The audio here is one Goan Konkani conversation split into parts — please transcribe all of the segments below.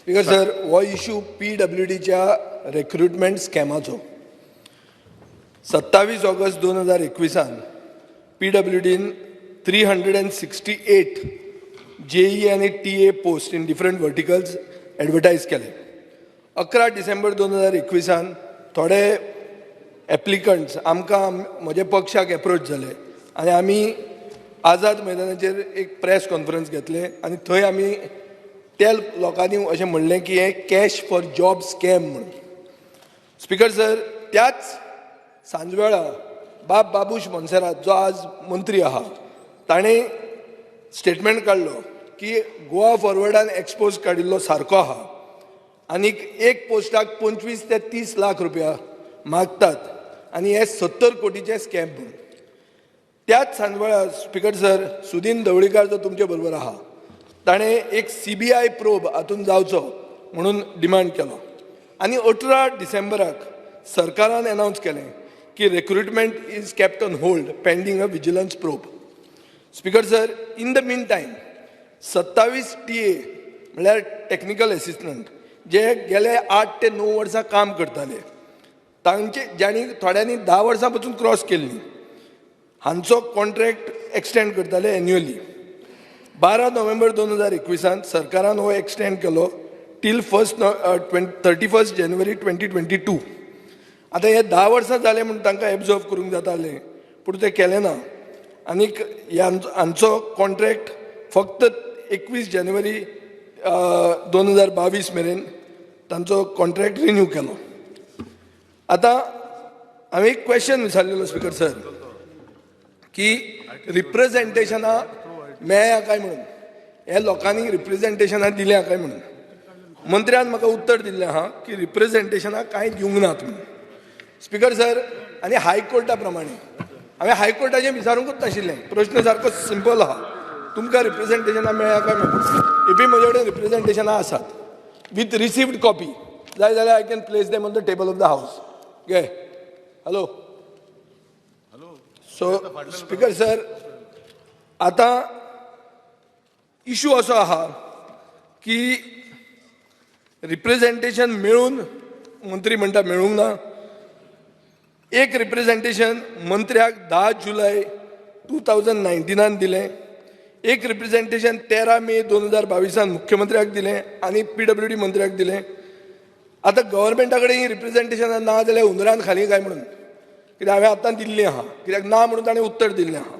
स्पीकर सर, हो इशू पीडब्ल्यूडीच्या रिक्रुटमेंट स्कॅमाचो. 27 ऑगस्ट 2021न पीडब्ल्यूडीन 368 जेई आनी TA post in different verticals advertise केले. 11 डिसेंबर 2021न थोडे एप्लिकंट्स आमकां, म्हज्या पक्षाक एप्रोच जाले आनी आमी आझाद मैदानाचेर एक प्रेस कॉन्फरन्स घेतलें आनी थंय आमी त्या लोकांनी अशें म्हणलें की हें कॅश फॉर जॉब स्कॅम म्हणून. स्पीकर सर, त्याच सांजवेळा बाब बाबूश मोन्सेरात, जो आज मंत्री आहा, ताणें स्टेटमेंट काडलो की गोवा फॉरवर्डान एक्सपोज काडिल्लो सारको आहा आनीक एक पोस्टाक 25 ते 30 लाख रुपया मागतात आनी हे 70 कोटीचे स्कॅम म्हणून. त्याच सांजवेळा, स्पीकर सर, सुदीन ढवळीकार, जो तुमचे बरोबर आहा, ताणें एक सीबीआय प्रोब हातून जावचो म्हणून डिमांड केलो आनी 18 डिसेंबराक सरकारान अनावन्स केलें की recruitment is kept on hold pending a vigilance probe. Speaker sir, in the meantime 27 TA, म्हणल्यार टॅक्निकल एसिस्टंट, जे गेले 8 ते 9 वर्सां काम करताले, तांचे जांणी थोड्यांनी 10 वर्सां पसून क्रॉस केल्ली, हांचो कॉन्ट्रॅक्ट एक्सटेंड करताले एन्युअली. 12 नोव्हेंबर 2021न सरकारान हो एक्सटेंड केलो till first 31 January 2022. आतां हे 10 वर्सां जाले म्हूण तांकां एब्जॉर्ब करूंक जातालें, पूण तें केलें ना आनीक हांचो कॉन्ट्रॅक्ट फक्त 21 जानेवारी 2022 मेरेन तांचो कॉन्ट्रॅक्ट रिन्यू केलो. आतां हांवें एक क्वेश्चन विचारलेलो, स्पीकर सर, की रिप्रेझेंटेशनां मेळ्ळ्या काय म्हणून, हे लोकांनी रिप्रेझेंटेशनां दिल्या काय म्हणून. मंत्र्यान म्हाका उत्तर दिल्लें आहा की रिप्रेझेंटेशनां कांय दिवंक नात म्हणून. स्पीकर सर, आनी हायकोर्टा प्रमाणे हांवें हायकोर्टाचें विचारूंकूच नाशिल्लें. प्रश्न सारको सिंपल आहा, तुमकां रिप्रेझेंटेशनां मेळ्ळ्या काय म्हणून. इफी म्हजे कडेन रिप्रेझेंटेशनां आसात विथ रिसिव्ड कॉपी. जाय जाल्यार I can place them on the table of the house. घे. हॅलो. सो स्पीकर सर, आतां इशू असो आहा की रिप्रेझेंटेशन मेळून मंत्री म्हणटा मेळूंक ना. एक रिप्रेझेंटेशन मंत्र्याक 10 जुलय 2019न दिलें, एक रिप्रेझेंटेशन 13 मे 2022न मुख्यमंत्र्याक दिलें आनी पीडब्ल्यूडी मंत्र्याक दिलें. आतां गव्हर्मेंटा कडेन ही रिप्रेझेंटेशनां ना जाल्यार हुंदरान खाली काय म्हणून, कित्याक हांवें आतां दिल्लीं आहा, कित्याक ना म्हणून ताणें उत्तर दिल्लें आहा.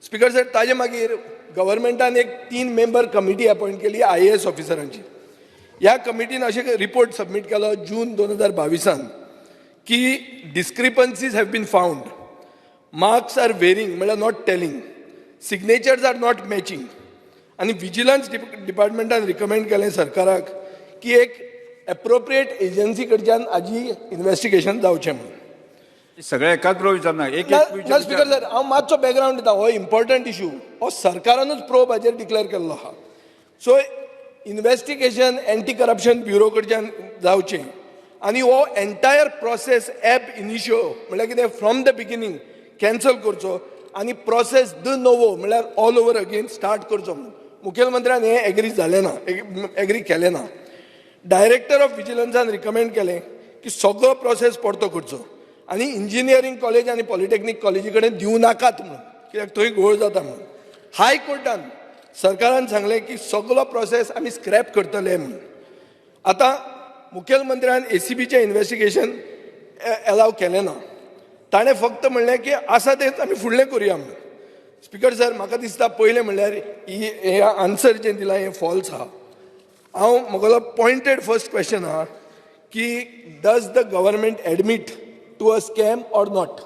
स्पीकर सर, ताजे मागीर गव्हर्मेंटान एक तीन मेंबर कमिटी अपॉयंट केली आयएएस ऑफिसरांची. ह्या कमिटीन अशें रिपोर्ट सबमीट केलो जून 2022न की discrepancies have been found, marks are varying, म्हणल्यार not tallying, signatures are not matching आनी विजिलन्स डिपार्टमेंटान रिकमेंड केलें सरकाराक की एक एप्रोप्रिएट एजन्सी कडच्यान हाजी इन्वेस्टिगेशन जावचें म्हणून. सगळे एकाच बरोबर विचारना, एक ना. एक. ना, स्पीकर सर, हांव मातसो बॅकग्रावंड दिता. हो इम्पॉर्टंट इशू, हो सरकारानूच प्रोब हाजेर डिक्लेअर केल्लो आहा. So investigation anti corruption bureau कडच्यान जावचें आनी हो एंटायर प्रोसेस एब इनिशियो, म्हणल्यार कितें, फ्रॉम the beginning cancel करचो आनी प्रोसेस the नोवो, म्हणल्यार ऑल ओवर अगेन स्टार्ट करचो म्हणून. मुखेलमंत्र्यान हें एग्री जालें ना, एग्री केलें ना. डायरेक्टर ऑफ विजिलन्सान रिकमेंड केलें की सगळो प्रोसेस परतो करचो आनी इंजिनियरींग कॉलेज आनी पॉलिटेक्नीक कॉलेजी कडेन दिवं नाकात म्हणून, कित्याक थंय घोळ जाता म्हणून. हायकोर्टान सरकारान सांगलें की सगळो प्रोसेस आमी स्क्रॅप करतले म्हणून. आतां मुखेलमंत्र्यान एसीबीचें इन्वेस्टिगेशन एलाव केलें ना. ताणें फक्त म्हणलें की आसा तेंच आमी फुडलें करुया म्हणून. स्पीकर सर, म्हाका दिसता पयलें म्हणल्यार ही हे आन्सर जें दिलां हें फॉल्स आहा. हांव म्हगेलो पॉयंटेड फर्स्ट क्वेश्चन आहा की does the government admit to a scam or not?